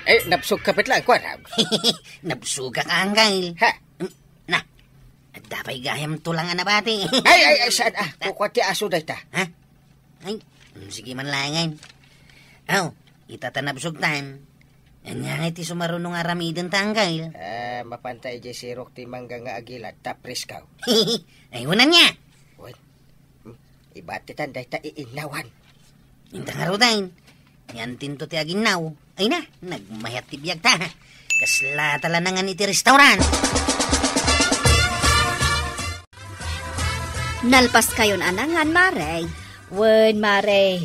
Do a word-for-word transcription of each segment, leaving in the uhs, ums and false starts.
Ay, nabsog ka met laeng, kuarog. Nabsogak, Angkel. Ha? Na, adda pay gayam tulang a nabati. Ay, ay, ay, saan, ah? Kukua ti aso dayta. Ha? Ay, mm, sige man laengen. Aw, ita ta nabsogtan. Ania ngay ti sumaruno nga aramidenta, Angkel? Ah, mapanta idiay sirok ti mangga nga agilad, ta presko. Ay, unanna. Wen, hmm, ibatitan dayta iinnawan. Inta ngaruden. Ni antinto ti aginnaw. Ay na, nagmayat ti biagta. Kasla ta la nangan iti restaurant. Nalpaskayon a nangan, Mare? Wen, Mare.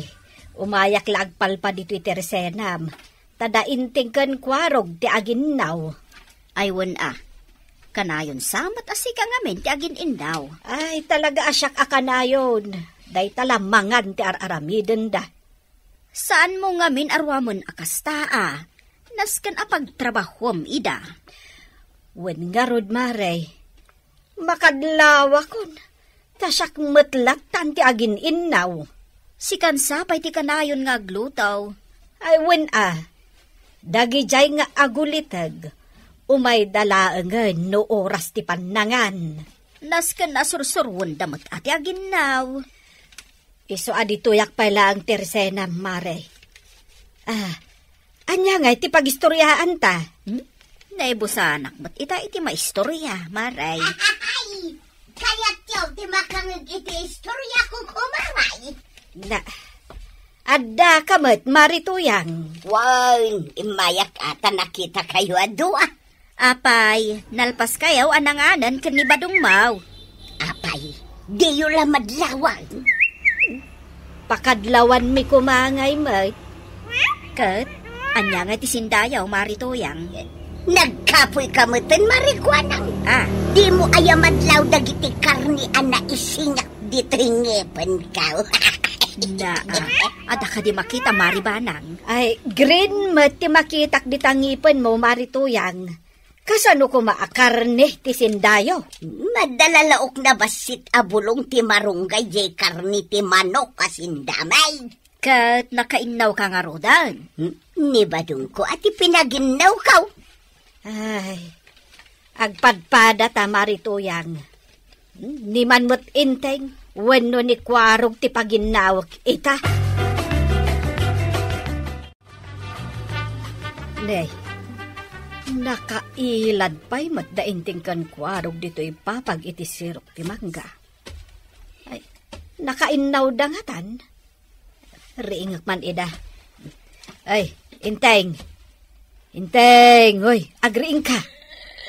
Umayak la agpalpadi ditoy tersenam. Ta da Inting ken Kuarog ti aginnaw. Ay, wen a. Kanayon sa met a sika ngamin ti agin-innaw. Ay, talaga a siak a kanayon. Dayta la mangan ti ar-aramidenda. Saanmo ngamin a ruamen a kasta a. Nasken a pagtrabahom ida. Wen ngarud, Mare. Makadlawakon. Ta siak met lattan ti agin-innaw. Sikan sa pay ti kanayon nga agluto. Ay, wen a. Dagidiay nga aguliteg, umayda laengen no oras ti pannangan. Nasken a sursuruenda met a ti aginnaw. Isu a ditoyak pay laeng tersenam, Mare. Ah, ania ngay ti pagistoriaanta? Hmm? Naibusanak met ita iti maistoria, Mare. Ay, kayatyo ti makangeg iti istoriako, Mare? Na, adda ka met, Mare Tuyang. Wen, immayak a ta nakitakayo a dua. Apay, nalpaskayo a nanganen ken ni Badong Maw. Apay, diyo la madlawan. Pakadlawanmi koma ngay met. Ket, ania ngay ti sindayo, Mare Tuyang? Nagkapoy ka meten, Mare Kuanang. Ah. Dimo aya madlaw dagiti karne a naisingak ditoy ngepenko? Naa, adda kadi makita, Mare Banang? Ay, green met ti makitak dita ngipenmo, Mare Tuyang. Kasano koma a karne ti sindayo? Madalalaok na bassit a bulong ti marunggay jay karne ti manok a sindami. Ket nakainnawka ngaruden? Hmm, ni badongko a ti pinaginnawko. Ay, agpadpada ta, Mare Tuyang. Hmm, ni man met Inteng wenno ni Kuarog ti paginnawek ita. Nay, nakailad pay met da Inteng ken Kuarog ditoy papag iti sirok ti mangga. Ay, nakainnawda ngatan. Riingek man ida. Ay, Inteng. Inteng, oy, agriingka.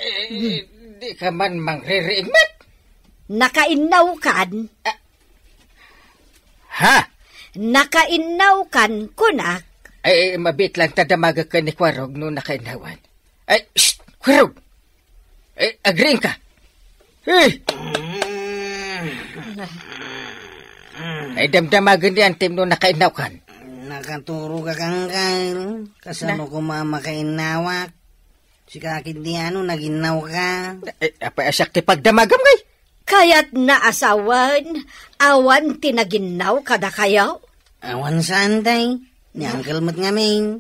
Eh, di ka man mangririing met? Nakainnawkan? Ah, Ha? Nakainnawkan, kunak. Ay, mabiit lang ta damagek ken ni Kuarog no nakainnawan. Ay, shh! Kuarog! Ay, agriingka! Hey! Ay, damdamagen ni Antem no nakainnaw kan. Nakaturog a kangkal. Kasano Na? Koma makainnawak? Sika ketdi ano, naginnaw ka? Ay, apay a siak ti pagdamagam, ngay? Kayatna a sawen, awan ti naginnaw kadakayo? Awan saan, tay. Ni Uncle met ngamin.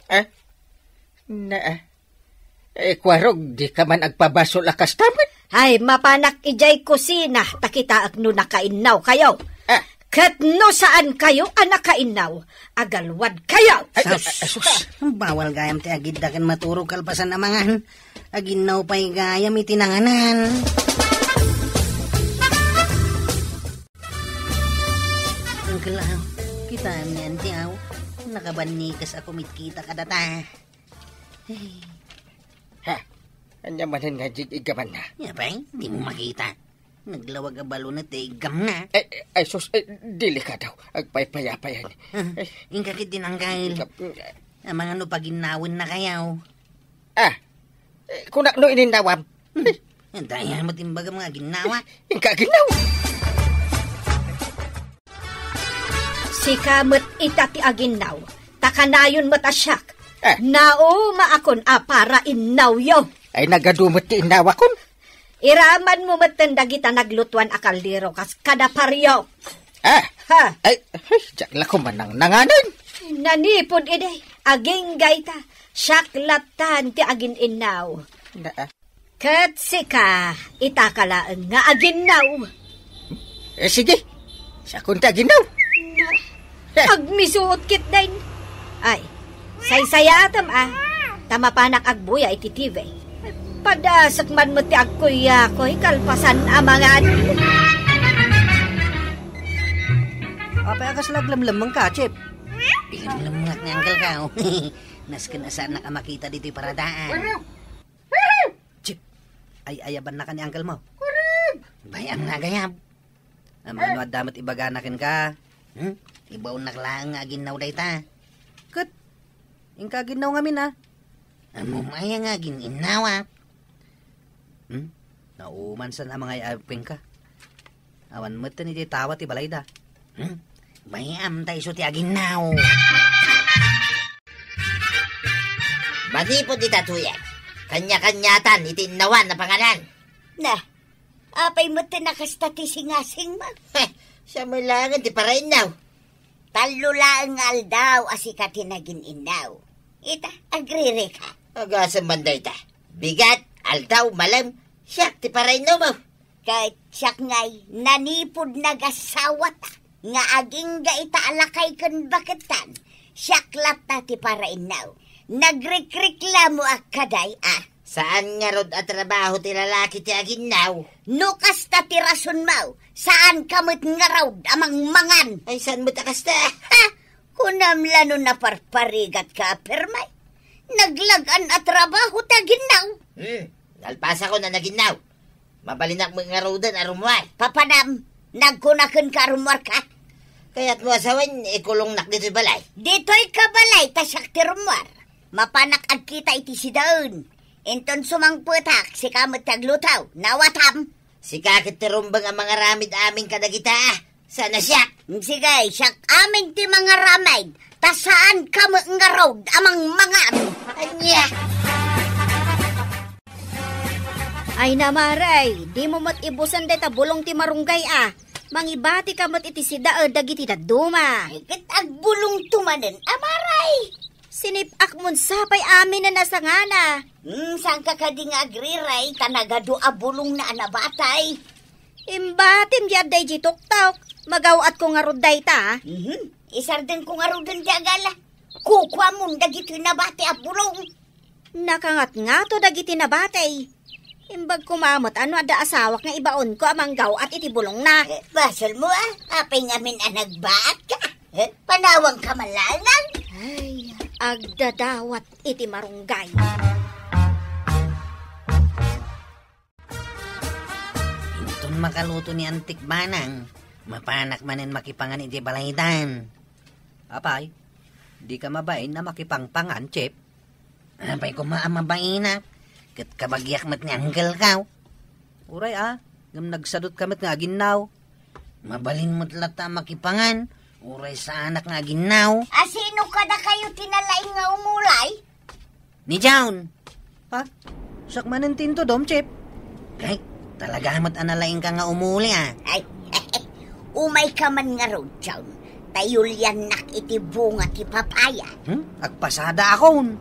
Ah? Na, ah. Eh, Kuarog, di ka man agpabasol a kasta met? Ay, mapanak idiay kusina, ta kitaek no nakainnaw kayo. Ah. Ket no saan kayo a nakainnaw, agalwad kayo. Ay, sus, ay, sus. Bawal gayam ti agidda ken maturog kalpasan a mangan. Aginnaw pay gayam iti nanganan. Uncle, aw, kitaem ni Auntie, aw. Nakabannikas a kumitkita kadata. Ay. Ha? Ania manen nga jig-igamanna? Apay, di mo makita. Naglawag a balon ti iggamna. Ay, ay, sus, ay, delikado. Agpaypayapayan. Ah, ay. Inka ketdi, Uncle. Inka, mm. Amangan no paginnawen na kayaw. Ah, eh, kunak no ininnawam. Hmm. Dayta met imbagam nga aginnawa. Inka aginnaw. Sika met ita ti aginnaw. Ta kanayon met a siak. Eh. Naumaakon a para innawyo. Ay, nagadu met ti innawakon. Iramanmo metten dagita naglutuan a kaldero kas kada pario. Ah! Ha? Ay, ay, diak la koma nangnanganen. Nanipod idi. Agingga ita, siak lattan ti agin-innaw. Daa. Ket sika, itaka laeng nga aginnaw. Eh, sige. Siakon ti aginnaw. Na, eh, agmisuot ketdin. Ay, saysayaatem a, ta mapanak agbuya iti T V. Padasek man met ti agkuyakoy kalpasan a mangan. Apay a kasla aglemlemmengka, Chip? Aglemlemmengak ni uncle ka, oh. Nasken a saannak a makita ditoy paradaan. Chip, ay-ayabannaka ni uncle mo. Bay-am nga agayab. Ammano adda met ibagana kenka? Hmm? Ibaonnak laeng nga aginnaw dayta. Ket, inka aginnaw ngamin, a? Ammom aya nga agin-innawak? Hmm? Naumansan a mangay-ayab kenka. Awan met ten iti tawa ti balayda. Hmm? Bay-am ta isu ti aginnaw. Manipud ita, Tuyang, kanya-kaniatan iti innawan a panganan. Na, apay met ten a kasta ti singasingmo? Heh, siak met laengen ti parainnaw. Tallo laeng nga aldaw a sika ti nagin-innaw. Ita, agririka. Agasem man dayta. Bigat, aldaw, malem, siak ti parainnaw mo. Ket siak ngay, nanipud nagassawata nga agingga ita a lakay ken baketan, siak latta ti parainnaw. Nagrikriklamoak kadi a. Saan ngarud a trabaho ti lalaki ti aginnaw? No kasta ti rasonmo, saanka met ngarud a mangmangan. Ay, saan met a kasta? Ha? Kunam la no naparparigatka a permi? Naglag-an a trabaho ti aginnaw. Hmm, nalpasakon a naginnaw. Mabalinak met ngaruden a rummuar. Papanam, nagkunakenka a rummuarka? Kayatmo a sawen, ikulongnak ditoy balay. Ditoyka balay, ta siak ti rummuar. Mapanak agkita iti sidaen. Inton sumangpetak, sika met ti agluto. Nawatam? Sika ket ti rumbeng a mangaramid amin kadagita. Saan a siak? Sige, siak amin ti mangaramid, ta saanka met ngarud a mangmangan. Ania? Ay na, Mare, dimo met ibusen dayta bulong ti marunggay a. Mangibatika met iti sidaen dagiti dadduma. Ay, ket agbulongto manen a, Mare. Sinip-ak mon sapay amin a nasangana. Hmm, saanka kadi nga agriray, ta nagadu a bulongna a nabatay. Imbatim di adda idiay tuktok. Magaw-atko ngarud dayta, a. Mhm. Isardengko ngaruden ti agala. Kukuamon dagiti nabati a bulong. Nakangatngato dagiti nabati. Imbag koma met a no adda asawak nga ibaonko a manggaw-at iti bulongna. Eh, basolmo, a. Apay ngamin a nagbaatka? Eh, panawangka man laeng. Ay, agdadawat iti marunggay. Inton makaluto ni Antik Banang, mapanak manen makipangan iti balaydan. Apay, dika mabain a makipangpangan, Chip? Apay koma a mabainak, ket kabagiak met ni uncle ka. Uray a, ngem nagsadutka met nga aginnaw. Mabalin met latta a makipangan, uray saanak nga aginnaw. A sino kadakayo ti nalaing nga umulay? Ni John. Ha? Siak manen ti intudom, Chip? Ay, talaga met a nalaingka nga umuli, a. Ay, umayka man ngarud, John. Ta iuliannak iti bunga ti papaya. Hmm? Agpasada akon.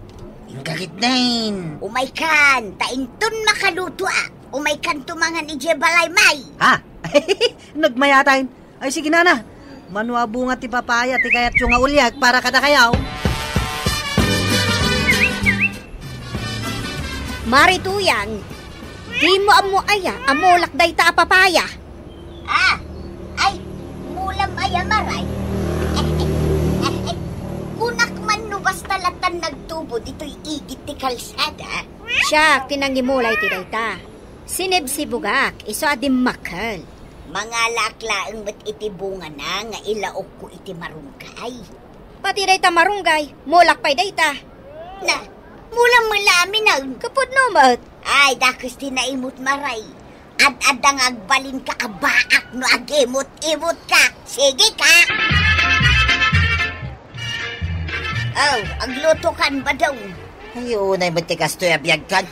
Inka ketdin. Umaykan, ta inton makalutoak, umaykanto mangan idiay balay, may. Ha? Nagmayatan. Ay, sige, nana. Mano a bunga ti papaya ti kayatyo nga uliag para kadakayo? Mare Tuyang, dimo ammo aya a mulak dayta a papaya? Ah, ay, mulam aya, Mare? Kunak man no basta lattan nagtubo ditoy igid ti kalsada. Siak ti nangimulay ti dayta. Sinibsibugak, isu a dimmakkel. Mangalaak laeng met iti bungana nga ilaokko iti marunggay. Pati dayta marunggay, mulak pay dayta. Na, mulam met la aminen. Kapudno met. Ay, dakes ti naimut, Mare. Ad-adda nga agbalinka a baak no agimut-imutka. Sige ka. Oh, aglutokan, Badong. Ay, unay met ti kastoy a biagkan.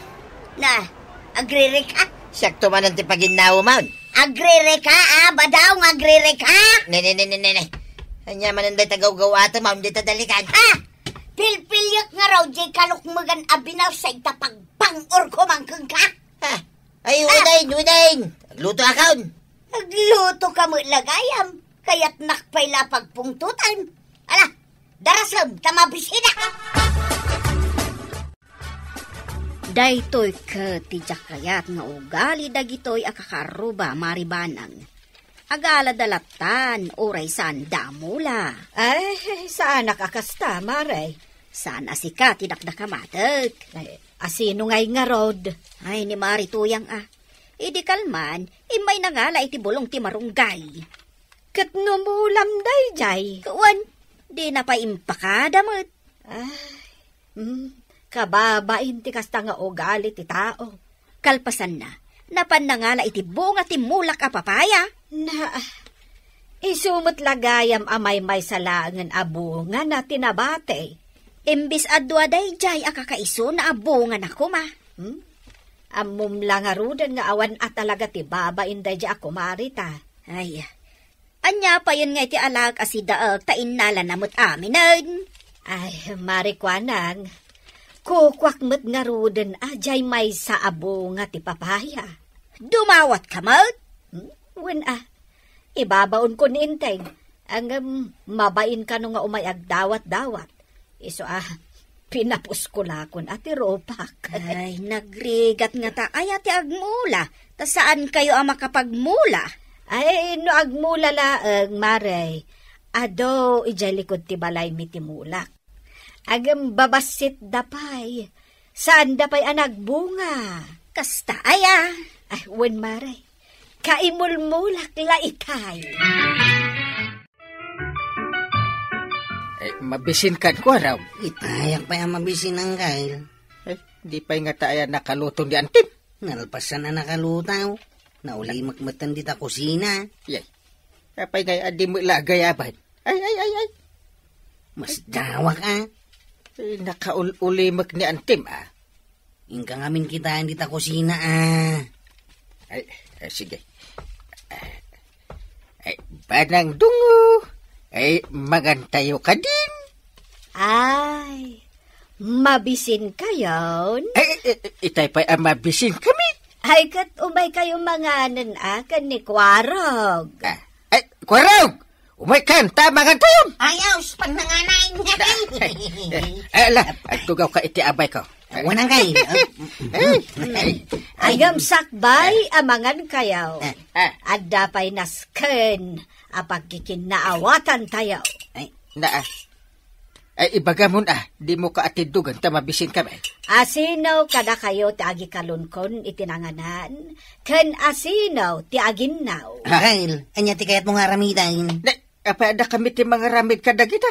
Na, agririka? Siakto manen ti paginnawemon. Agririka, a, Badong, agririka? Ne, ne, ne, ne, ne, ne. Ania manen dayta gawgawatem, a, dayta dalikan. Ah! Pilpiliek ngarud jay kalukmegan a binalsag ta pagbang-orko man kenka. Ah, ay, ah! Udain, udain! Agluto akon! Agluto ka met la gayam, kayatnak pay la pagpungtotan. Ala, darasem, ta mabisinak! Daytoy ket ti diak kayat nga ugali dagitoy a kakaarruba, Mari Banang. Agalada lattan, uray saan da a mula. Ay, saanak a kasta, Mare. Saan a sika ti dakdakamatek. Ay, asino ngay ngarud? Ay, ni Mari Tuyang a. Idi kalman, immay nangala iti bulong ti marunggay. Ket no mulam daydiay? Wen, dina pay impakada met. Ay, mm, kababain ti kasta nga ugali ti tao. Kalpasanna, napan nangala iti bunga ti mulak a papaya. Na, isu met la gayam a maymaysa laengen a bungana ti nabati. Imbes a dua daydiay a kakaisuna a bungana koma. Hmm? Ammom la ngaruden nga awan a talaga ti babain daydiay a kumari ta. Ay, ania payen nga iti alaek a sidaek ta innalana met aminen? Ay, Mari Kuanang, kukuak met ngaruden a diay maysa a bunga ti papaya. Dumawatka met? Hmm? Wen a, ibabaonko ni Enteng. Ngem mabain kano nga umay agdawat-dawat. Isu a, pinapusko lakon a ti rupak. Ay, nagrigat ngata aya ti agmula, ta saankayo a makapagmula. Ay, no agmula laeng, Mare, adu idiay likud ti balaymi ti mulak. Ngem babassit da pay, saan da pay a nagbunga. Kasta aya? Ay, wen, Mare, kaimulmulak la itay. Eh, mabisin kan, Kuarog. Itayak pay a mabisin, Angkel. Eh, di pay ngata aya nakaluto ni Antim? Nalpasan a nakaluto. Naulimek metten dita kusina. Yay. Apay ngay a di met la agayaban? Ay, ay, ay, ay. Masdawak a. Eh, nakaul-ulimek ni Antim, ah. Inka ngamin kitaen dita kusina, ah. Ay, eh, sige. Ay, Banang Dungo, ay, mangantayo kadin. Ay, mabisin kayon? Ay, eh, eh, itay pay a mabisin kami. Ay, ket umay kayo manganen a ken ni Kuarog. Ah, ay, Kuarog! Umay kan, ta mangan tayon! Ayos, pannanganay. Eh, ala, agtugaw ka iti abay ko. Wanang kay. Eh, ay, ay. Agam sakbay, amangan kayo. Eh. Ah. Adda pay nasken a pagkikinnaawatan tayo. Ay. Na, ah. Ay, ibagamon a, dimo ka atiddogen ta mabisin kami. Asino kadakayo ti agikalunkon iti nanganan, ken asino ti aginnaw? Angkel, ania ti kayatmo nga aramiden? Ne, apay adda kami ti mangaramid kadagita?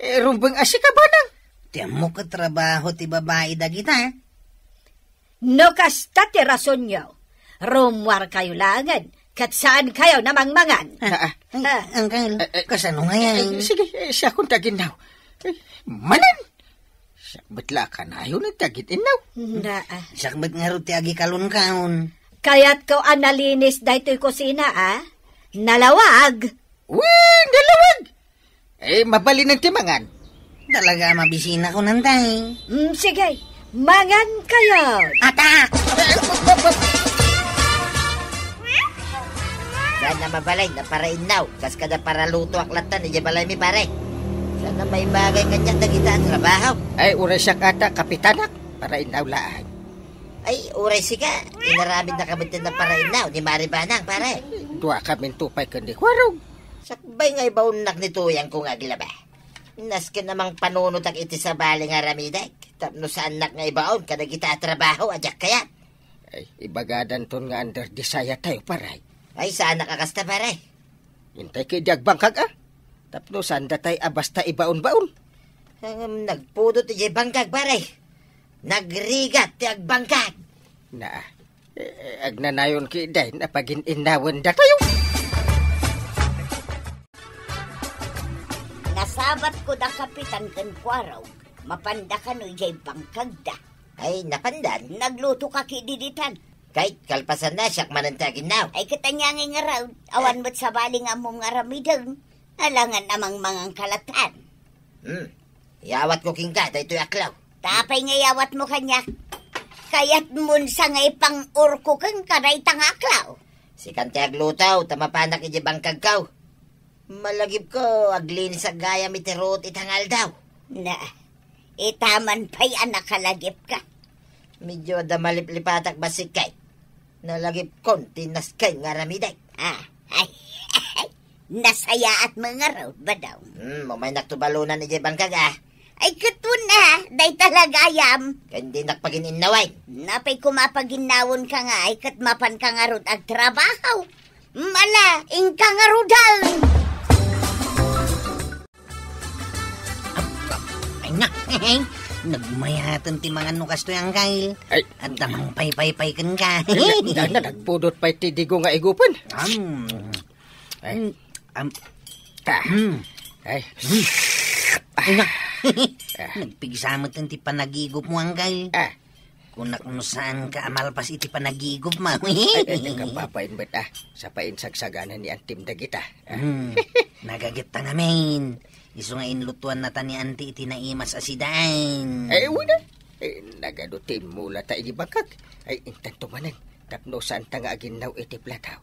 Eh, rumbeng a sika, Banang. Ti ammok a trabaho ti babai dagita. No kasta ti rasonyo, rummuarkayo laengen, ket saankayo a mangmangan. Ah, ah. Ay, ah. Angkel, eh, eh, kasano ngay? Eh, sige, eh, siakon ti aginnaw. Eh, manen! Siak met la a kanayon ti agin-innaw. Na, ah. Siak met ngarud ti agikalunkon. Kayatko a nalinis daytoy kusina, ah. Nalawag. Wen, nalawag! Eh, mabalinen ti mangan. Talaga a mabisinakon, Antay. Mm, sige, mangan kayo. Atak! Saan a mabalin a parainnaw? Kas kada paralutoak lattan idiay balaymi, pare. Saan a maibagay kaniak dagita a trabaho? Ay, uray siak ata, kapitanak. Parainnaw laeng. Ay, uray sika. Inaramidnaka met a parainnaw ni Mari Banang, pare. Dua kaminto pay ken ni Kuarog. Sakbay nga ibaonnak ni tuyangko nga agilaba. Nasken a mangpanunotak iti sabali nga aramidek, tapno saannak nga ibaon kadagita a trabaho a diak kayat. Ay, ibagadanton nga under desire tayo, pare. Ay, saanak a kasta, pare. Intay ket di agbangkag, a? Tapno saan datay a basta ibaon-baon. Ngem nagpudot idiay bangkag, pare. Nagrigat ti agbangkag. Na, eh, agnanayon ketdin a pagin-innawen datayo. Nasabatko da Kapitan ken Kuarog, mapanda kano idiay bangkagda. Ay, napandan? Nagluto ka ketdi ditan. Kay, kalpasanna, siak manen ti aginnaw. Ay, ket ania ngay ngarud, awan met sabali nga ammom nga aramiden. Alangan a mangmangan ka lattan. Hmm. Iyawatko kenka daytoy a klaw. Apay nga iyawatmo kaniak? Kayatmon sa nga ipang-urko kenka dayta nga a klaw? Sikan ti agluto ta mapanak idiay bangkagko. Malagipko, aglinis gayam iti ruot ita nga aldaw. Na, ita man pay a nakalagipka. Medyo adda maliplipatak bassit kay. Nalagipkon ti nasken nga aramidek. Ah, ay, nasayaat mo ngarud, Badong. Hmm, umaynakto balonan idiay bangkag, ah. Ay, ket wen, dayta la gayam. Ken dinak pagininnawen. Apay koma paginnawonka ngay, ket mapanka ngarud agtrabaho. Mala, inka ngaruden. Ay na, nagmayaten ti mangan no kastoy, Angkel. Ay. Adda mangpaypaypay kenka. Na, na, nagpudot pay ti digo nga igupen. Am. Ay. Mm, am. Ah. Hmm. Ay. Ay na. Ah. Nagpigsa met ti panagigupmo, Angkel. Ah. Kunak no saanka a malpas iti panagigupmo. Ay, ay, ay, kapapain met, ah. Sa painsagsaganay ni Antim dagita. Hmm. Nagagetta ngamin. Isu nga inlutuannata ni Anti iti naimas a sidaen. Ay, wen, ah. Eh, nagadu ti immulata iti bangkag. Ay, intanto manen. Tapno saanta nga aginnaw iti plataw.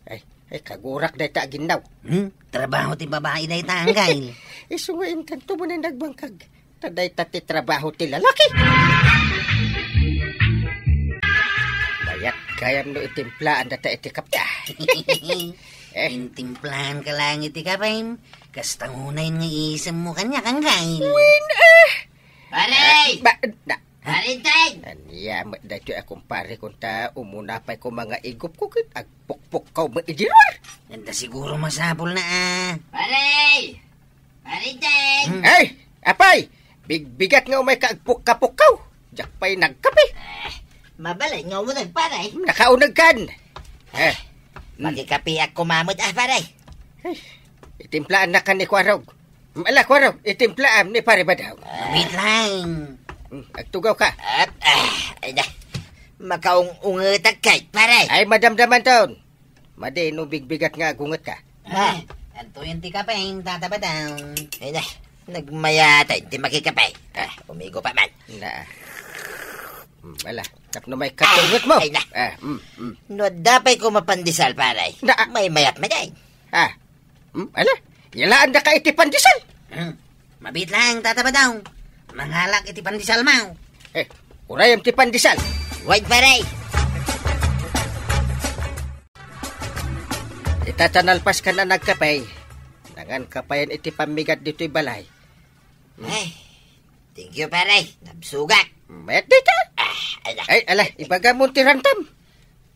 Ay, ay, kagurak dayta aginnaw. Hmm? Trabaho ti babai dayta, Angkel. Isu nga intanto manen nagbangkag. Ta dayta ti trabaho ti lalaki. Mayat gayam no itimplaandata iti kape. Eh. Intimplaanka laeng iti kapem, kasta unay nga isemmo kaniak, Angkel. Wen, eh. Pare! Ah, ba, na, Pare Enteng! Ania met daytoy a kumpare kunta umuna pay koma nga igupko ket agpukpukkaw met idi ruar. Anta siguro masapulna, ah. Pare! Pare Enteng! Hmm. Ay, apay! Bigbigat nga umayka agpukkapukkaw. Diak pay nagkape. Eh, mabalin nga umuneg, pare. Nakaunegkan. Eh. Hmm. Makikapeak koma met, ah, pare. Ay, itimplaannakan ni Kuarog. Ala, Kuarog, itimplaam ni Pare Badong. Wait lang. Hmm, agtugawka. At, ah, ay na. Makaung-ungetak kay, pare. Ay, madamdamanton. Madi no bigbigat nga agungetka. Ah, adtoyen ti kapem, Tata Badong. Ay na, nagmayat ti makikape. Ah, umigo pa man. Na. Hmm, ala, tapno mayat ti ungetmo. Ay na. Ah, hmm, hmm. No adda pay koma pandesal, pare. Na. Maymayat manen. Ah, hmm, ala, yalaandaka iti pandesal. Hmm. Mabiit lang, Tata Badong. Mangalak iti pandesalmo. Eh, urayem ti pandesal. Wen, pare. Ita ta nalpaskan a nagkape, nanganka payen iti pammigat ditoy balay. Hmm. Ay, thank you, pare. Nabsogak. Met dita. Ah, ala. Ay, ala, ibagam ti rantam.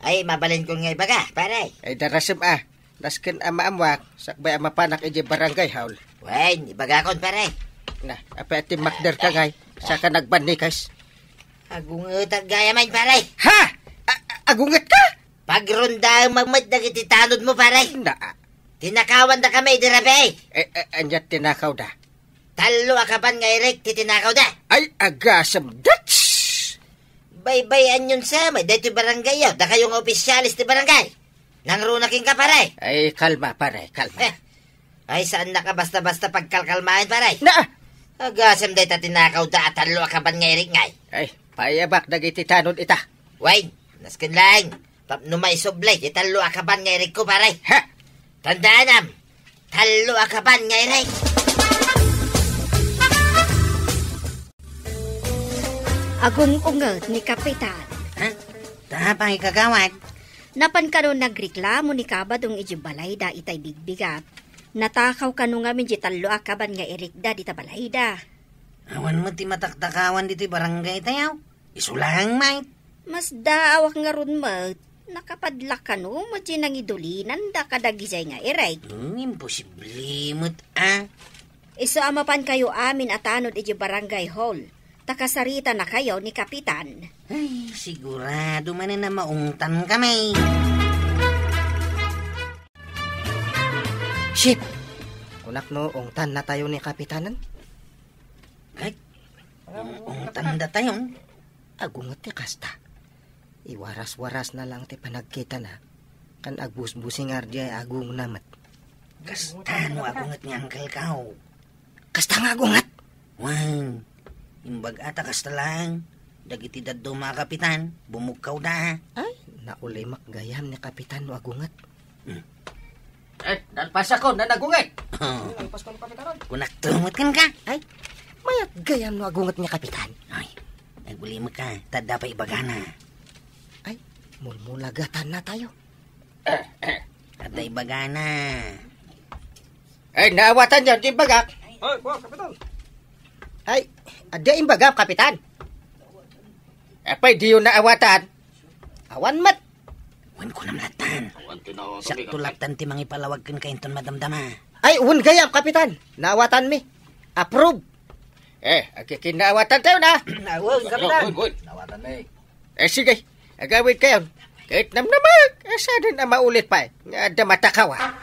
Ay, mabalinkon nga ibaga, pare. Ay, darasem, ah. Nasken a maammoak, sakbay a mapanak idiay barangay hall. Wen, ibagakon, pare. Na, apay a timmakderka ngay, saka nagbannikes. Agungetak gayam, pare. Ha? A-, a-, agungetka? Pagrondaem met dagiti tanodmo, pare. Na, a- Tinakawandakami idi rabii. Eh, eh, ania tinakawda? Tallo a kaban nga irik ti tinakawda. Ay, agasem, dats! Baybay-anyon sa met daytoy barangay, dakayo nga opisyales ti barangay. Nangruna kenka, pare. Ay, kalma, pare, kalma. Eh, ay, saannaka basta-basta pagkalkalmaen, pare. Na! Agasem dayta tinakawda a tallo a kaban nga irik ngay. Ay, paayabak dagiti tanod ita. Wen, nasken laeng. Tapno maisubli ti tallo a kaban nga irikko, pare. Ha? Tandaanam, tallo a kaban nga irik. Agung-unget ni Kapitan. Ha? Apay, kagawad? Napan kano nagreklamo ni Kabadong idiay balayda itay bigbigat. Natakaw kano ngamin di tallo a kaban nga irikda dita balayda. Awan met ti mataktakawan ditoy barangay tayo. Isu laeng met. Masdaawak ngarud met, nakapadlak kano met ti nangidulinanda kadagijay nga irek. Hmm, imposible met, a. Isu a mapankayo amin a tanod idiay barangay hall, ta kasaritanakayo ni Kapitan. Ay, sigurado manen a maungtankami. Shit! Kunak no ungtannatayo ni Kapitanen? Ay, ung-, ungtandatayon. Agunget ti kasta. Iwaras-warasna lang ti panagkitana. Ken agbusbusingar diay agungna met. Kasta no agunget ni Uncle Kao. Kasta nga agunget? Wen, imbag-a ta kasta laeng. Dagiti dadduma a kapitan, bumugkawda. Ay, naulimek gayam ni kapitan no agunget. Hmm. Eh, nalpasakon, nanagunget. Oh. Nalpaskon, kapitan. Kunak tumot kenka. Ay, mayat gayam no agunget ni kapitan. Ay, agulimek ka, ta adda pay ibagana. Ay, mulmulagatan na tayo. Adda ibagana. Ay, naawatan yan, di bagak. Ay, kuwan, kapitan. Ay, adda imbagam, kapitan. Apay, diyo naawatan? Awan met. Wen, kunam lattan. Awan ti naawatan, Sakto kapitan. Lattan ti mangipalawag kenka inton madamdama. Ay, wen gayam, kapitan. Naawatanmi. Approve. Eh, agkikinnaawatan tayo na. Awan, kapitan. Wen, wen. Naawatanmi. Eh, sige. Agawid kayon. Ket namnama, eh, saan a maulit pay nga adda matakaw, ah.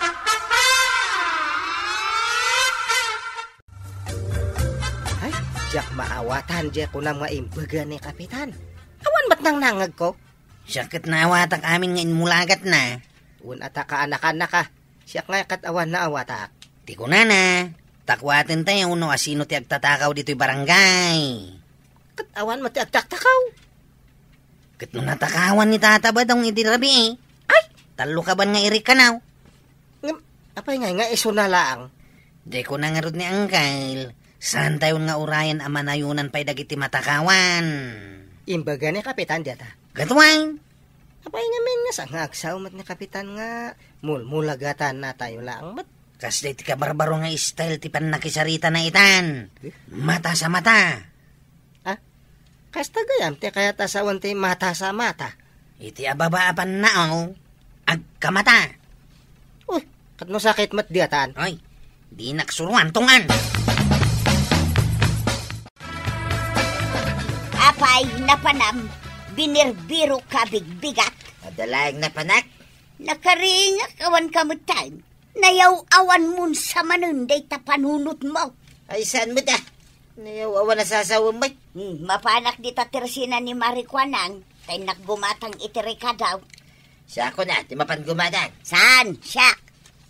Ay, diak maawatan, diak kunam nga imbaga ni kapitan. Awan met nangnangegko. Siak ket naawatak amin nga inmulagatna. Wen, ata kaanakannak, ah. Siak nga ket awan naawatak. Ti kunana, takuaten tayo no asino ti agtatakaw ditoy barangay. Ket awan met ti agtaktakaw. Ket no natakawan ni Tata Badong idi rabii, ay, tallo kaban nga irik kanaw. Ngem, apay ngay nga isuna laang? Di ko nangarud ni Angkel, saan tayon nga urayan a manayunan pay dagiti matakawan. Imbaga ni Kapitan diata. Ket wen. Apay ngamin nga sa nga agsaw met ni Kapitan nga mulmulagatan na tayo laang met? Kas di ti kabarbaro nga style ti pannakisaritana itan. Eh? Mata sa mata. Ah, kasta gayam ti kayat a sawen ti mata sa mata. Iti ababa a pannaaw, agkamata. Uy, ket no sakit met diatan. Oy, dinak suruan, tungan. Apay, napanam, binirbiro ka bigbigat. Adda laeng napanak? Nakaringak awan kametan. Nayaw-awan mon sa manen dayta panunotmo. Ay, saan met, ah? Nayaw-awan a sasawem met. Hmm, mapanak dita tersina ni Mari Kuanang, ta innak gumatang iti rekado. Siak na, ti mapan gumatang. Saan? Siak.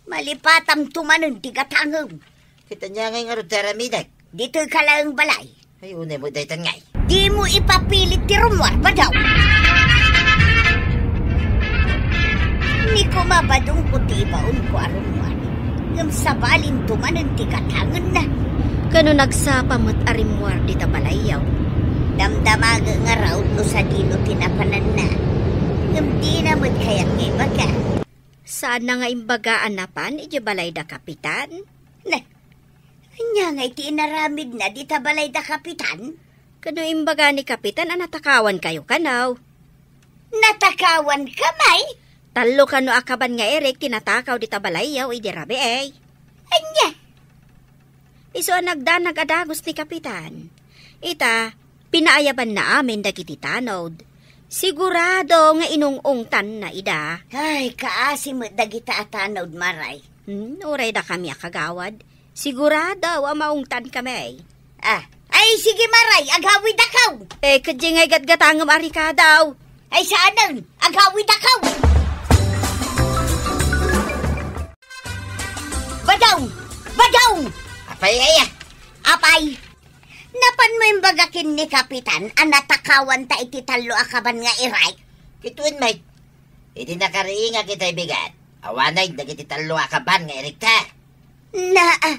Malipatam to manen ti gatangem. Ket ania ngay ngarud ti aramidek? Ditoy ka laeng balay. Ay, unay mo daytan ngay. Dimo ipapilit ti rummuar, Badong. Ni koma, Badong, ko ti ibaonko a rummuar. Ngem sabalinto manen ti gatangenna. Kano nagsapa met a rimmuar dita balayyo? Damdamagek ngarud no sadino ti napananna. Ngem dina met kayat nga ibaga. Saanna nga imbaga a napan idiay balay da Kapitan? Ne, ania ngay ti inaramidna dita balay da Kapitan? Kano imbaga ni Kapitan a natakawan kayo kano? Natakawan ka, may? Tallo kano a kaban nga irik ti natakaw dita balayyo idi rabii. Ania? Isu a nagdanag a dagus ni Kapitan. Ita, pinaayabanna amin dagiti tanod. Sigurado nga inung-ungtanna ida. Ay, kaasi met dagita a tanod, Maray. Hmm, uray dakami a kagawad. Sigurado a maungtankami. Ah, ay, sige, Maray, agawidakaw. Eh, kadya ngay gatgatangem a rekado. Ay, saanen, agawidakaw. Badong! Badong! Apay, aya? Apay, napanmo imbaga ken ni Kapitan a natakawanta iti tallo a kaban nga irik? Ket wen met, idi nakariingak itay bigat, awanay dagiti tallo a kaban nga irikta. Naa,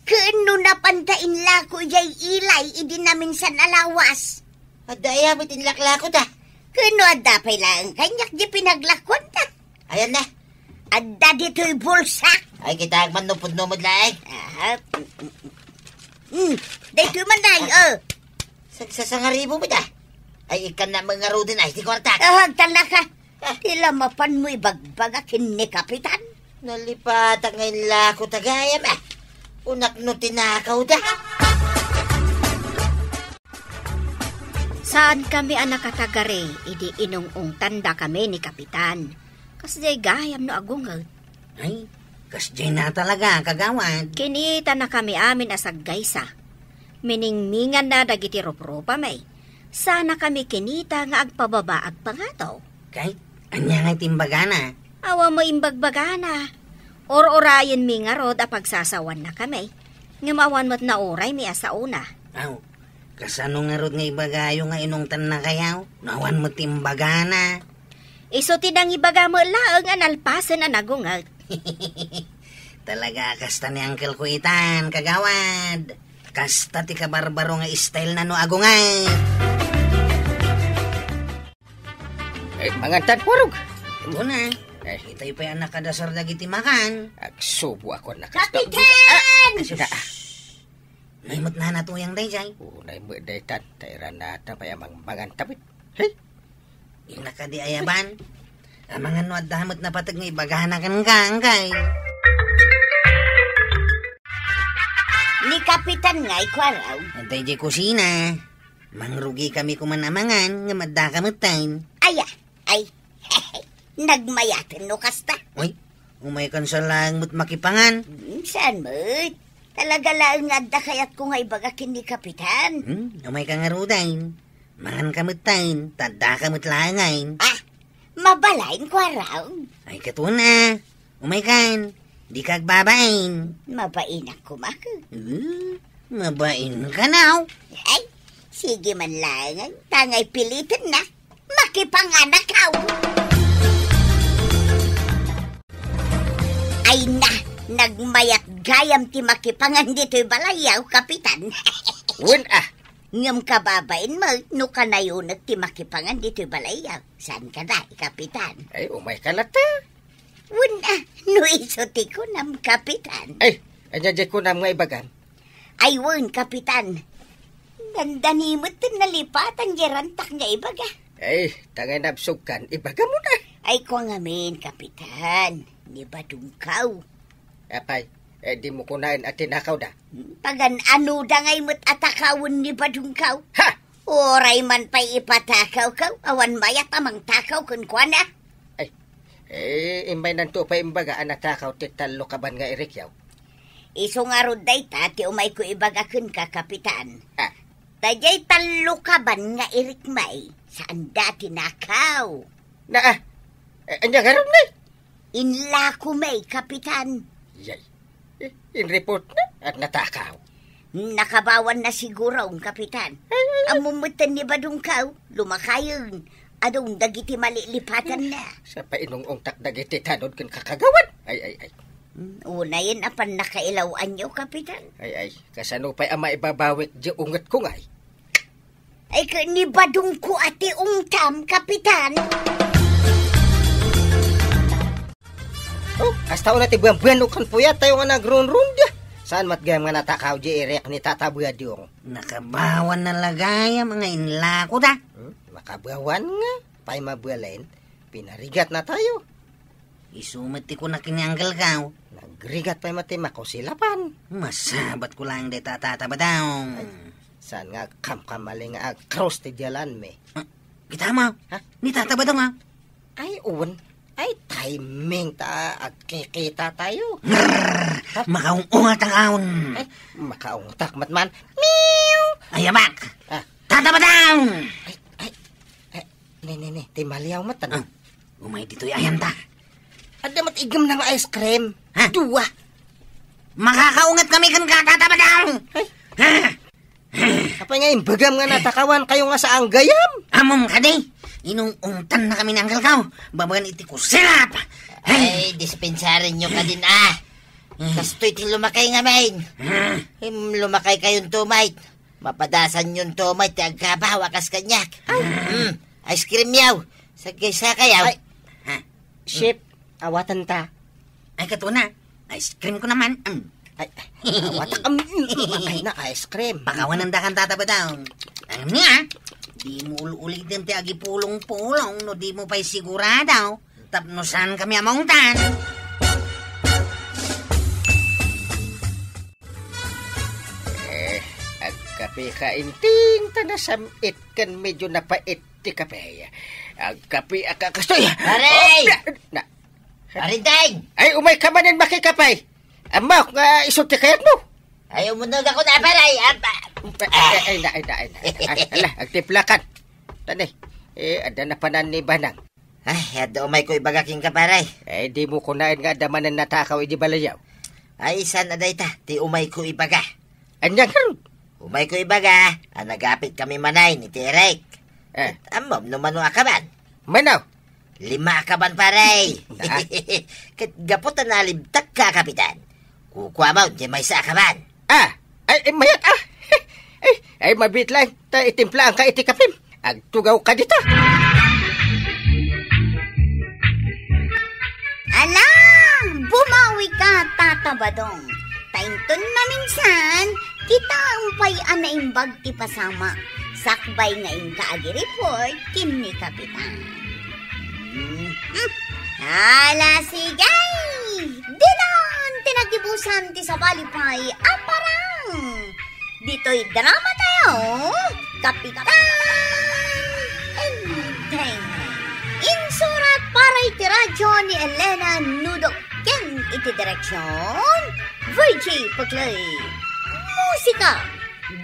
ken no napanta inlako idiay ilay idi naminsan a lawas. Adda aya met inlaklako ta? Ken no adda pay laeng kaniak di pinaglakuanta? Ayan na. Adda ditoy bulsa. Ay, kitaek man no pudno met laeng. Ah, mm, mm, mm. Hmm, daytoy man, day, oh. Sagsasangaribo met, ah. Ay, ikkan na mangaruden, ay, ti kuarta. Ah, agtalna ka. Ah. Ti la mapanmo ibagbaga ken ni Kapitan. Nalipatak nga inlako ta gayam, ah. Unak no tinakawda. Saankami a nakatagari idi inung-ungtandakami ni Kapitan. Kasdiay gayam no agunget. Ay, kasdiay na talaga, kagawad. Kinitanakami amin a saggaysa. Miningminganna dagiti ruprupami. Saanakami kinita nga agpababaag pangato. Kay, ania nga ti imbagana? Awan mo imbagbagana. Ur-urayenmi ngarud a pagsasawannakami. Ngem awan met nauraymi a saona. Aw, kasano ngarud nga ibagayo nga inungtannakayo? No awan met ti imbagana. Isu ti nangibaga met laeng a nalpasen a nagunget. Talaga, kasta ni uncle ko itan, kagawad. Kasta ti kabarbaro nga style na no agunget. Eh, mangantan, Purog. Ito na. Eh. Itay pay a nakadasar dagiti makan. Agsubo ako na kasta. Kapitan! Ah! Ay, sus. Naimut na natuyang dayjay. Oo, naimut daytan. Tairan na ata pay amang mangan tapit. Hey! Inna kadi ayaban. Amangan no adda met napateg nga ibagana ken kangkay. Ni Kapitan nga ikuaraw. Dayjay kusina. Mangrugi kami kuman amangan nga maddaka metten. Aya, ay, nagmayaten no kasta. Uy, umaykan sa laeng met makipangan. Hmm, saan met? Talaga laeng nga adda kayatko nga ibaga ken ni Kapitan. Hmm, umayka ngaruden. Mangan ka metten, ta addaka met laengen. Ah, mabalin, kuaraw? Ay, katon a. Umaykan, dika agbabain. Mabainak koma. Uh, mabain ka now. Ay, sige man laengen, tangay piliten na. Makipanganak aw. Ay na, nagmayat gayam ti makipangan ditoy balayyaw, Kapitan. Wen a. Ngem kababain met no kanayonek ti makipangan ditoy balayyaw. Saan kada, Kapitan? Ay, umayka latta. Wen a, no isu ti kunam, Kapitan. Ay, ania diay kunam nga ibagam? Ay, wen, Kapitan. Dandani met ti nalipatan diay rantak nga ibaga. Ay, tangay nabsogkan, ibagam na. Ay, kua ngamin, Kapitan. Ni Badongkaw. Apay, eh, dimo kunaen a tinakawda? Pagan-anoda ngay met a takawen ni Badongkaw? Ha! Uray man pay ipatakawkaw, awan mayat a mangtakaw kenkuana. Ay, eh, immaynanto pay imbaga a natakaw ti tallo kaban nga irikyaw. Isu ngarud dayta ti umayko ibaga kenka, Kapitan. Ah. Daydiay tallo kaban nga irik may, saanda ti nakaw. Na, ah, eh, ania ngarud ngay? Inlako may, Kapitan. Yay. Eh, in-report na at natakaw. Nakabawan na siguro ang Kapitan. Ay, ay, ay. Ammom metten ni Badongkaw, lumakayen. Adun dagiti malilipatanna. Sa painungongtak dagiti tanod ken kakagawan. Ay, ay, ay. Hmm, unayen a pannakailaw-anyo, Kapitan. Ay, ay. Kasano pay a maibabawik di ungetko ngay? Ay, ket ni Badongko a ti ungtam, Kapitan. Oh, kasta una ti buan-buan o kan puyat tayo nga nagrunrunda. Saan met gayam nga natakaw di irek ni Tata Badong? Nakabawan na lagayam nga inlako da. Hmm? Makabawan nga. Pay mabalin, pinarigat na tayo. Isu met ti kunak ni Uncle Kao. Nagrigat pay met ti makusilapan. Masabat ko lang dayta a Tata Badong. Ay, saan nga kamkamali nga agkrus ti dialanmi? Ah, kita mo? Ha? Ni Tata Badong, ah. Ay, wen. Ay, timing ta agkikita tayo. Ngrrr! Ha? Makaung-ungat ang aon. Ay, makaungtak met man. Meow! Ay, abak! Ah. Tata Badong! Ay, ay, ay, Ne, ne, ne, ti maliaw met, ano? Ah, umay ditoy ayanta. Adda met igem nga ice cream. Ha? Dua. Makakaunget kami ken ka, Tata Badong. Ay. Ha? Apay nga imbagam nga natakawan kayo nga saan gayam? Amom kadi, inungungtan na kami ni Uncle Kao. Babaen iti kusilap. Ay, dispensarin nyo kadin, ah. Hmm. Kastoy ti lumakay ngamin. Hmm. Im, lumakay kayon tumay. Mapadasan yon to, may ti agkabaw a kas kaniak. Ay. Mm, ice cream yaw. Sagay-sagay yaw. Ay. Ha? Chef, awatan ta. Ay, kato na. Ice cream ko naman. Mm. Ay, awatak. Mm, mm, ay na, ice cream. Pakawanan da kan Tata Badong. Ang niya, di mo ul-ulitin ti agipulong-pulong no di mo pa'y sigurado. Tapno saan kami a maungtan? Eh, agkape ka inting ta nasam-it ken medyo napait ti kape. Agkape a ka kastoy. Pare! Oh, na, na. Pare Deng! Ay, umay ka manen makikape. Amok nga isu ti kayat mo. Ay, umunog ako na, pare. Ay, ay, ay, na, ay, na, ay, na. Ay, ala, agtiplakan. Tani, eh, adda na panan ni Banang. Ay, adda umayko ibaga kenka, pare. Eh, di mo kunaen nga adda manen natakaw idi balayaw. Ay, saan a dayta ti umayko ibaga? Ania ngarud? Umayko ibaga a nagapit kami manay ni Tirek. Eh. Ammom no mano a kaban? Mano? Lima a kaban, pare. Ah. Ket gapu ta nalibtak ka, Kapitan, kukuamon ti maysa a kaban. Ah, ay, ay, mayat, ah. Ay, ay, mabit lang ta itimplaan ka iti kapim. Agtugaw ka dita. Alam! Bumawi ka, Tata Badong. Ta inton maminsan, kitaem pay a naimbag ti pasamak. Sakbay nga inka agi-report ken ni Kapitan. Hmm. Ala, sige! Dinan ti nagibusan ti sabali pay a parang. Ditoy drama tayo, Kapitan Enteng. Insurat para iti radyo ni Elena Nudo ken iti direksyon, Virgie Pagloy. Musika,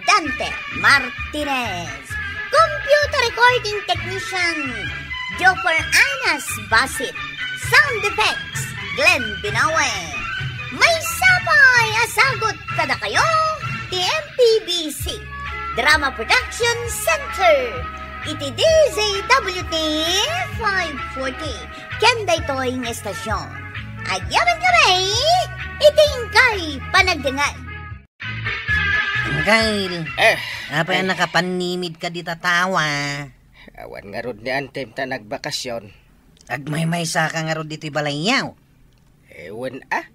Dante Martinez. Computer recording technician, Jopper Anas Basit. Sound effects, Glenn Binawe. Maysa pay a sagut kadakayo ti M P B C Drama Production Center iti D Z W T five forty ken daytoy nga estasyon. Agyamankami iti inkay panagdengngeg. Angkel, eh, apay a nakapannimid ka dita tawa? Awan ngarud ni Antem ta nagbakasyon. Agmaymaysa ka ngarud ditoy balayyo? Eh, wen a.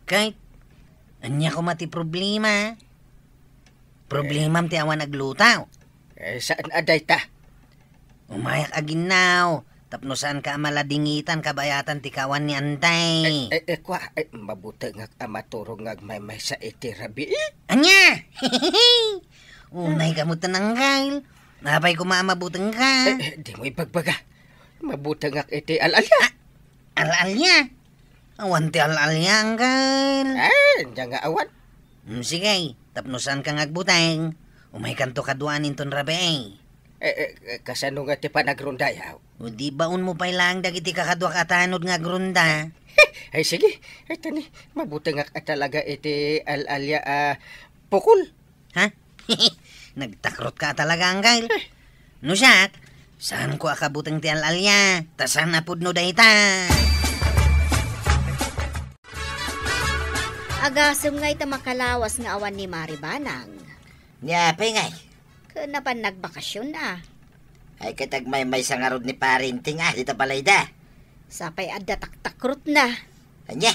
Kay, ania koma ti problema? Problemam ti awan agluto. Eh, saan a dayta? Umayak a ginnaw, tapno saanka a maladingitan kabayatan ti kawan ni Antay. Eh, eh, eh, kua, eh, mabutengak a maturog nga agmaymaysa iti rabii. Ania? Unay ka met, Angkel. Apay koma a mabutengka? Eh, eh, dimo ibagbaga. Mabutengak iti al-alia. Ah, al-alia? Awan ti al-alia, Angkel. Eh, ania nga awan? Hmm, sige, tapno saanka nga agbuteng, umaykanto kaduaan inton rabii. Eh, eh, eh, kasano nga ti panagrondayo? O di baonmo pay laeng dagiti kakaduak a tanod nga agronda. Ay, sige. Ay, tani, mabutengak a talaga iti al-alia a pukol. Ha? Nagtakrotka a talaga, Angkel. Eh. No siak, saanko a kabuteng ti al-alia, ta saan a pudno dayta. Agasem ngay ta makalawas nga awan ni Mari Banang. Ni apay ngay? Ken napan nagbakasyon a. Ay, ket agmaymaysa ngarud ni Pare Enteng a dita balayda. Sapay adda taktakrotna. Ania?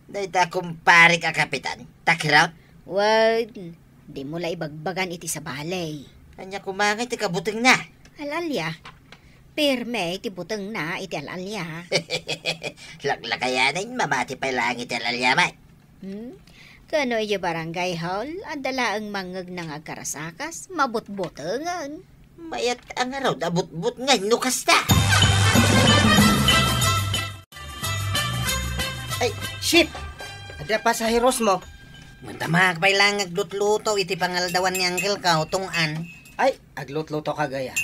Dayta kumparek a kapitan, takirot? Wen, dimo la ibagbagan iti sabali. Ania koma ngay ti kabutengna? Al-alia. Pirme ti butengna iti al-alia. Laklakayanen, mamati pay laeng iti al-alia met. Hmm? Kano idiay barangay hall, adda laeng mangngegna nga agkarasakas, mabutbotengen. Mayat a ngarud a butbotngen no kasta. Ay, shit! Adda pasaherosmo? Madamaak pay laeng nga aglutluto iti pangaldawan ni Uncle ko, Tong-an. Ay, aglutlutoka gayam.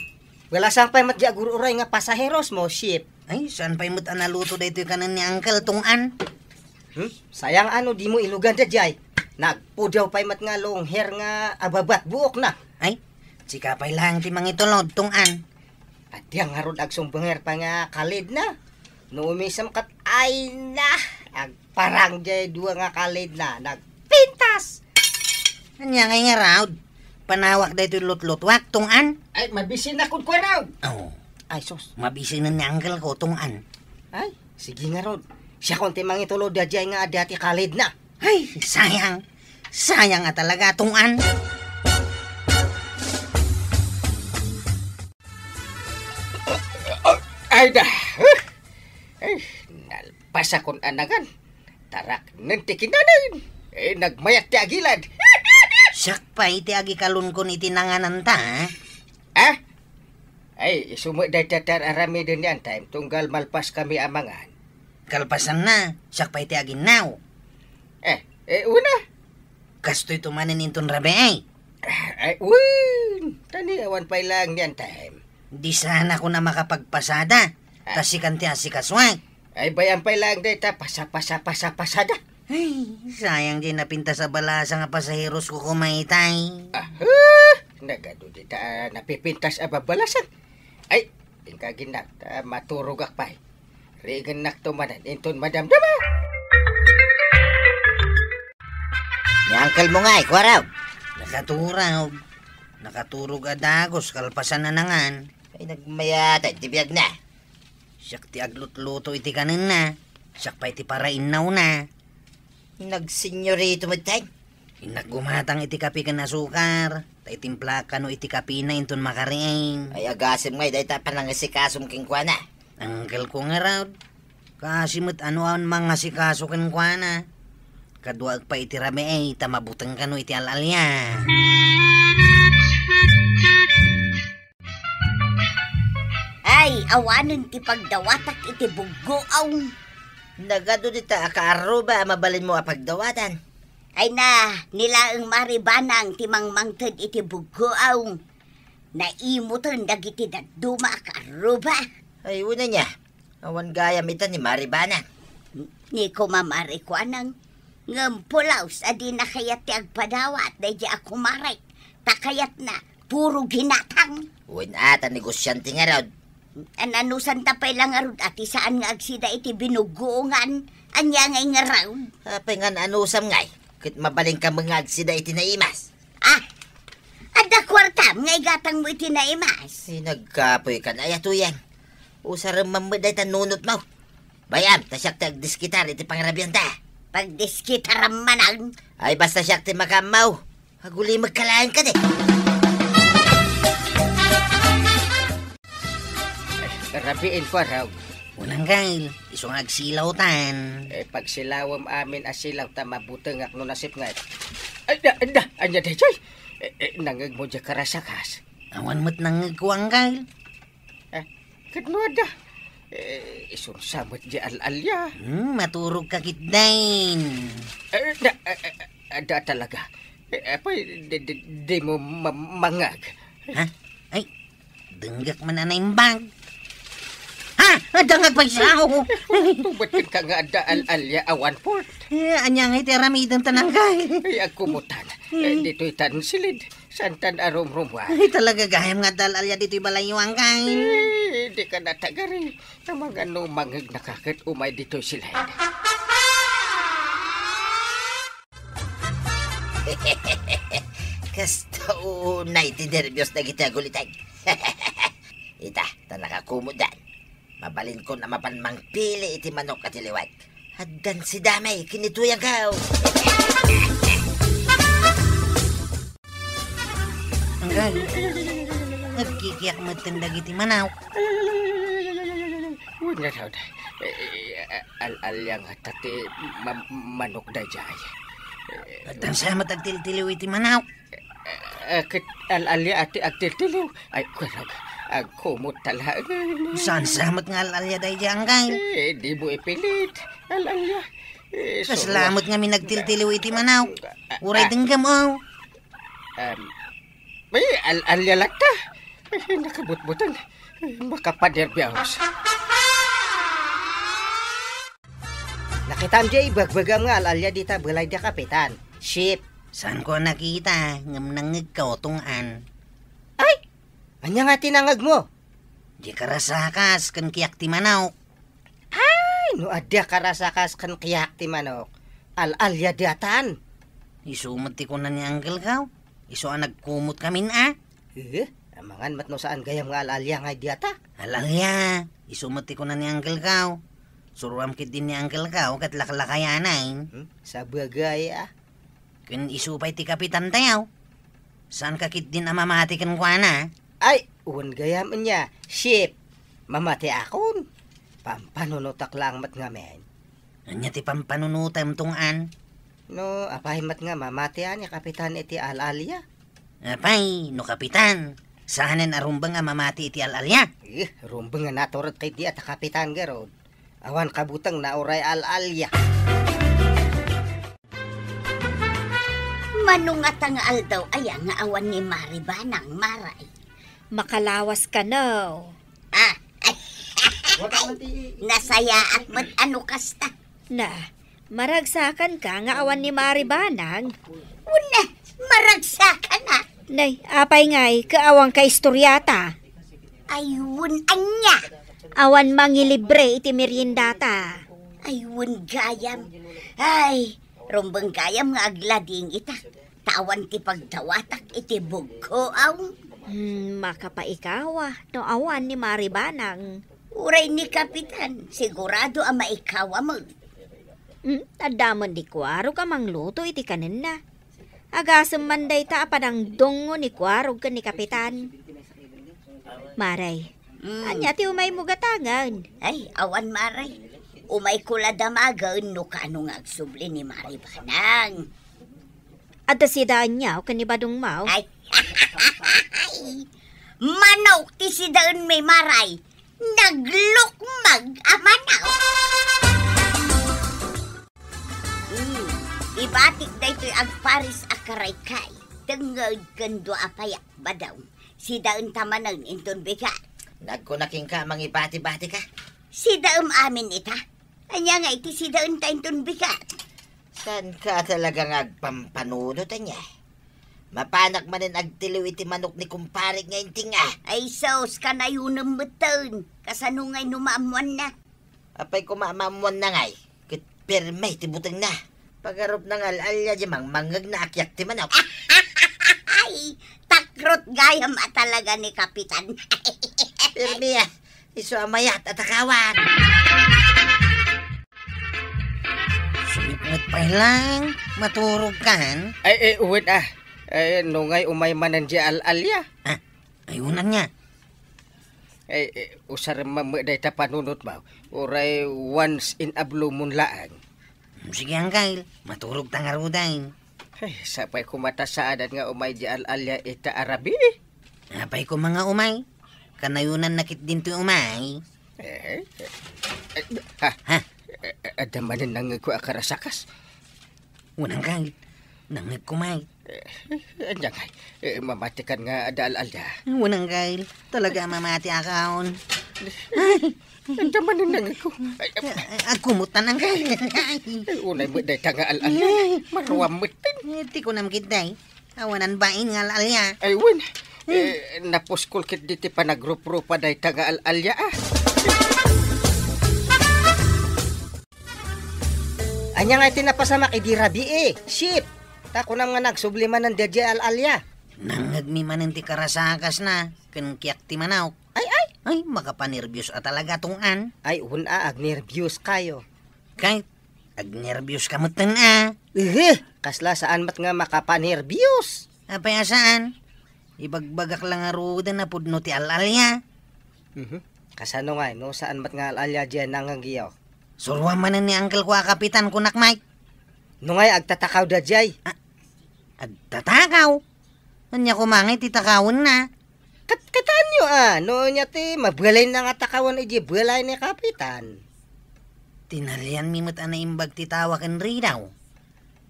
Wala, saan pay met diay agur-uray nga pasaherosmo, ship? Ay, saan pay met a naluto daytoy kanen ni Uncle, Tong-an? Hmm? Sayang a no dimo iluganda diay. Nagpudaw pay met nga long hair nga ababat buokna. Ay, sika pay laeng ti mangitulod, Tong-an. Ania ngarud agsumbenger pay nga kalidna. No umisem ket, ay na, agparang diay dua nga kalidna, nagpintas. Ania ngay ngarud? Panawak daytoy lutlutuak, Tong-an. Ay, mabisinak kua ngarud. Oh. Ay, sus. Mabisinen ni Uncle ko, Tong-an. Ay, sige ngarud. Siakon ti mangitulod daydiay nga adda ti kalidna. Ay, sayang. Sayang a talaga, Tong-an. Ay da. Ay, nalpasakon a nangan. Taraknen ti kinanen. Eh, nagmayat ti agilad. Siak pay ti agikalunkon iti nangananta, ha? Ah? Ay, isu met dayta ti ar-aramiden ni Antay, tunggal malpaskami a mangan. Kalpasanna, siak pay ti aginnaw. Eh, eh, una. Kastoy to manen inton rabii. Ay, wen, tani awan pay laeng ni Antay. Di saan a makapagpasada, ah, ta sikan ti asikasuak. Ay, bay-am pay laeng dayta, pasa, pasa, pasa, pasada. Ay, sayang diay napintas a balasa nga pasaheros ko kumaytay. Aha! Nagadu dita a napipintas a babalasan. Ay, inka aginnak, ta maturogak pay. Riingennakto manen inton madamdama. Ni uncle mo ngay, kuaraw. Nakaturog. Nakaturog a dagus, kalpasan a nangan. Ay, nagmayat ti biagna. Siak ti aglutluto iti kanenna. Siak pay ti parainnawna. Nagsenyorito metten. Innak gumatang iti kape ken asukar, ta itimplak kano iti kapena inton makariing. Ay, agasem ngay dayta panangasikasom kenkuana. Uncle ko ngarud, kaasi met a no awan mangasikaso kenkuana. Kaduaek pay iti rabii ta mabuteng kano iti al-alia. Ay, awanen ti pagdawatak iti buggoaw. Nagadu dita a kaarruba a mabalinmo a pagdawatan. Ay na, ni laeng Mari Banang ti mangmangted iti buggoaw. Naimuton dagiti dadduma a kaarruba. Ay, wen ania. Awan gayam ita ni Mari Banang. Ni Kumamari Kuanang, ngem pulos a dina kayat ti agpadawat daydi a kumarek, ta kayatna puro ginatang. Wen a, ta negosyante ngarud. Ananusanta pay la ngarud a ti saan nga agsida iti binuggoongan, ania ngay ngarud? Apay nga anusam ngay, ket mabalinka met nga agsida iti naimas? Ah, adda kuartam nga igatangmo iti naimas? Ay, nagkapoy kan ay a Tuyang. Usarem man met dayta nunotmo. Bay-am, ta siak ti agdiskitar iti pangrabianta. Pagdiskitaram manen? Ay, basta siak ti makaammo. Agulimekka laeng kadi. Rabiin, kuaraw. Unang gail, isu nga agsilawtan. Eh, pagsilawem amin a silaw ta mabutengak no nasipnget. Ay, da, da, ania daytoy? Eh, eh, nangngegmo diay karasakas? Awan met nangngegko, Anggail. Ah, ket no adda, eh, isunsa met diay al-alia. Hmm, maturogka ketdin. Eh, da, eh, eh, adda talaga. Eh, apay, di, di, dimo ma-, mangngeg? Ha? Ay, denggak man a naimbag. Ha? Adda nga agpayso. Tumatenka nga adda al-alia a one-fourth. Eh, ania ngay ti aramidem ta nanggay? Ay, agkumutan. Eh, ditoy tan silid. Saantan a rumrumuar? Ay, talaga gayam nga adda al-alia ditoy balayyo, Anggail. Eh, dika natagari. Amangan no mangngegnaka ket umay ditoy silid. Kasta unay ti nerbios dagiti aguliteg. Ita, ta nakakumutdan. Mabalinkon a mapan mangpili iti manok a tiliwek. Addan si Damay ken ni Tuyang. Anggail, agkikiak metten dagiti manok. Wen ngarud, eh, al-alia ngata ti ma-, manok daydiay. Addan sa met agtiltiliw iti manok. Eh, ket al-alia ti agtiltiliw. Ay, kuarag, agkumot ta laeng. Saan sa met nga al-alia daydiay, Anggail? Eh, dimo ipilit. Al-alia. Eh, kasla met ngamin agtiltiliw iti manok. Uray denggem, o. Em, ay, al-alia latta. Ay, nakabutbuteng. Ay, makapanerbios. Nakitam diay ibagbagam nga al-alia dita balay da kapitan. Ship. Saanko a nakita, ngem nangngegko, Tong-an. Ay! Ania nga ti nangngegmo? Di karasakas ken kiak ti manok. Ay, no adda karasakas ken kiak ti manok, al-alia diatan. Isu met ti kuna ni Uncle ko. Isu a nagkumot kamin a. Eh, amangan met no saan gayam nga al-alia nga diata. Al-alia, isu met ti kuna ni Uncle ko. Suroam ketdin ni Uncle ko ket laklakayanen. Hmm? Sabagay a. Ken isu pay ti kapitan tayo. Saanka ketdin a mamati kenkuana? Ay, wen gayam ania, Ship. Mamatiakon. Pampanunotak laeng met ngamin. Ania ti pampanunotem, Tong-an? No, apay met nga mamatian ni kapitan iti al-alia? Apay, no kapitan, saanen a rumbeng a mamati iti al-alia? Eh, rumbeng a natured ketdi a ta kapitan ngarud. Awan kabutengna uray al-alia. Mano ngata nga aldaw aya nga awan ni Mari Banang, Maray? Makalawas kano. Ah, ay. Nasayaat met a no kasta. Na, Maragsakanka nga awan ni Mari Banang? Wen, maragsakan a. Nay, apay ngay, ket awanka istoriata? Ay, wen, ania? Awan mangilibre iti meriendata. Ay, wen gayam. Ay, rumbeng gayam nga aglading ita. Ta awan ti pagdawatak iti bugko, aw. Hmm, makapaikawa no awan ni Mari Banang. Uray ni Kapitan, sigurado a maikawa met. Hmm, adda met ni Kuarog a mangluto iti kanenna. Agasem man dayta a panangdungngo ni Kuarog ken ni Kapitan. Mari, hmm, ania ti umaymo gatangen? Ay, awan, Mari. Umayko la damagen no kaano nga agsubli ni Mari Banang. Adda sidaenyo ken ni Badong Mao? Ay. Manok ti sidaenmi, Mari. Naglukmag a manok. Hmm. Ibatik daytoy agparis a karaykay. Tengnged ken dua a payak, Badong. Sidaenta manen inton bigat. Nagkuna kenka a mangibati-batika? Sidaem amin ita. Ania ngay ti sidaenta inton bigat? Saanka talaga nga agpampanunot, ania? Mapanak manen agtiliw iti manok ni kumparik nga inting a. Ay sus, kanayonem metten. Kasano ngay no maammoanna? Apay koma maammoanna ngay? Ket perme ti butengna. Pagarupna nga al-alia diay mangmangngegna a kiak ti manok. Ay, takrot gayam a talaga ni Kapitan. Perme a, isu a mayat a takawan. Sumipnget pay lang, maturogkan. Ay, eh, wen a. Ay, no ngay umay manen diay al-alia. Ah, ay, wen ania. Ay, eh, usarem met dayta panunotmo. Uray once in a blue moon laeng. Hmm, sige, Angkel. Maturogta ngaruden. Ay, sapay koma ta saanen nga umay diay al-alia ita a rabii. Apay koma nga umay? Kanayonanna ketdin ti umay. Eh, eh, eh, ha? Ha? Eh, eh, adda manen nangngegko a karasakas. Wen, Angkel. Nangngegko met. Eh, ania ngay? Eh, mamatikan nga adda al-alia. Wen, Angkel. Talaga a mamatiakon. Ay, adda manen nangngegko. Ay, ay, agkumot ta, Angkel. Ay, unay met dayta nga al-alia. Ay. Maruam metten. Eh, ti kunam ketdi. Awanan bain nga al-alia. Ay, wen. Hmm. Eh, napuskol ketdi ti panagruprupa dayta nga al-alia, a. Ania ngay ti napasamak idi rabii, eh? Shit! Ta kunam nga nagsubli manen daydiay al-alia. Nangngegmi manen ti karasakasna, ken kiak ti manok. Ay, ay! Ay, makapanerbios a talaga, tunggan. Ay, wen a, agnerbios kayo. Kay, agnerbios ka metten a. Ehe, kasla saan met nga makapanerbios? Apay a saan? Ibagbagak la ngaruden a pudno ti al-alia. Mhm. Kasano ngay, no saan met nga al-alia diay nangngegyo? Suroam manen ni angkelko a kapitan, kunak met. No ngay, agtatakaw daydiay. Ah, agtatakaw? Ania koma ngay ti takawenna? Kat-, kitaenyo a, no ania ti mabalinna nga takawen idiay balay ni kapitan. Tinalianmi met a naimbag ti tawa ken ridaw.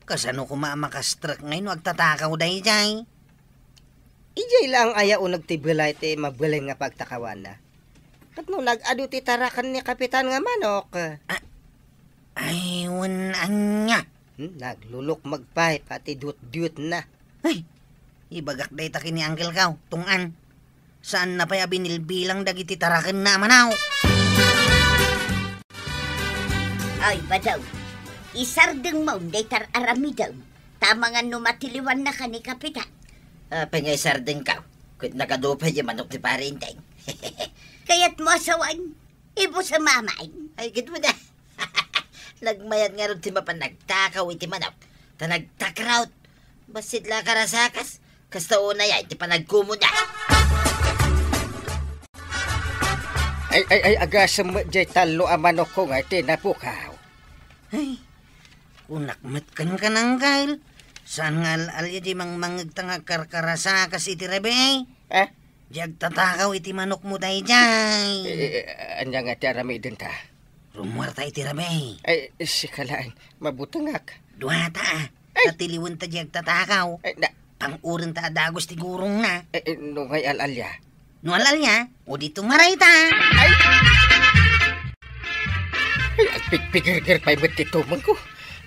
Kasano koma a makastrek ngay no agtatakaw daydiay? Idiay laeng aya uneg ti balay ti mabalin nga pagtakawanna? Ket no nag-adu ti taraken ni kapitan nga manok? Ah, ay, wen ania? Hmm, naglulukmeg pay pati dutdutna. Ay, ibagak dayta ken ni angkelko, tunggan. Saanna pay a binilbilang dagiti tarakenna a manok. Ay, Badaw, isardengmo dayta ar-aramidem, ta amangan no matiliwannaka ni kapitan. Apay nga isardengko? Ket nagadu pay diay manok ti Pari Enteng. Kayatmo a sawen? Ibus a mamain. Ay, ket wen a. Nagmayat ngarud ti mapan nagtakaw iti manok. Ta nagtakraw. Bassit la a karasakas. Kasta unay a iti panagkumona. Ay, ay, ay, agasem met diay tallo a manokko nga iti napukaw. Ay, kunak met kenka, angkel. Saan nga al-alia diay mangmangngegta nga agkarkarasakas iti rabii? Eh? Diay agtatakaw iti manokmo daydiay. Eh, eh, ania nga ti aramidenta? Rummuarta iti rabii. Ay, sika laeng, mabutengak. Duata a. Ay! Ta tiliwenta diay agtatakaw. Ay, na- Pang-urenta a dagus ti gurongna. Eh, eh, no ngay al-alia? No al-alia, o di tumarayta. Ay! Ay, agpigpigerger pay met ti tumengko.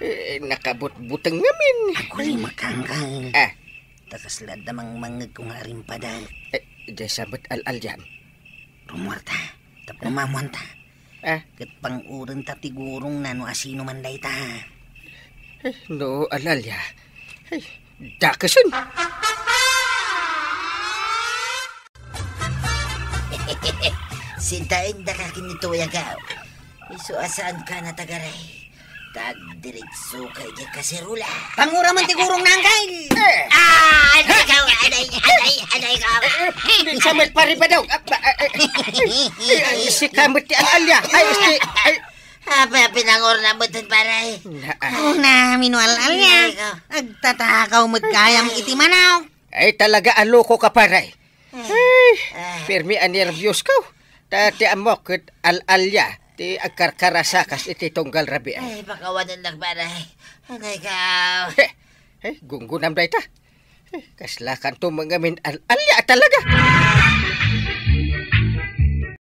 Eh, nakabutbuteng ngamin. Aguli makangkal. Ah. Ta kasla adda mangmangngegko nga arimpada. Eh, diay sa met al-alian. Rumuarta. Tapno mamuanta. Ah. Ket pang-urenta ti gurongna no asino man dayta. Eh, no al-alia. Ay, dakesen. Sintaendaka ken ni Toy, agaw. Isu a saanka natagaray. Tagdiritsoka idiay kaserola. Pangura man ti gurongna, angkal. Eh. Ah, aday ka, aday, aday, aday ka. Eh, eh, sa met pare pa daw. Ah, ba, eh, eh, eh, ay, si kamot ti al-alia. Ay, si, ay. Apa, pinangurna met, pare? Na, ah. Una, mino al-alia. Aday ka. Agtatakaw met gayam iti manok. Ay, talaga a loko ka, pare. Ay, ay, permi a nerbios ka. Ta ti ammok ket al-alia ti agkarkarasakas iti tunggal rabii. Ay, pakawanennak, pare. Aday ka. Eh, eh, gunggonam dayta. Eh, kasla kanto mangamin al-alia talaga.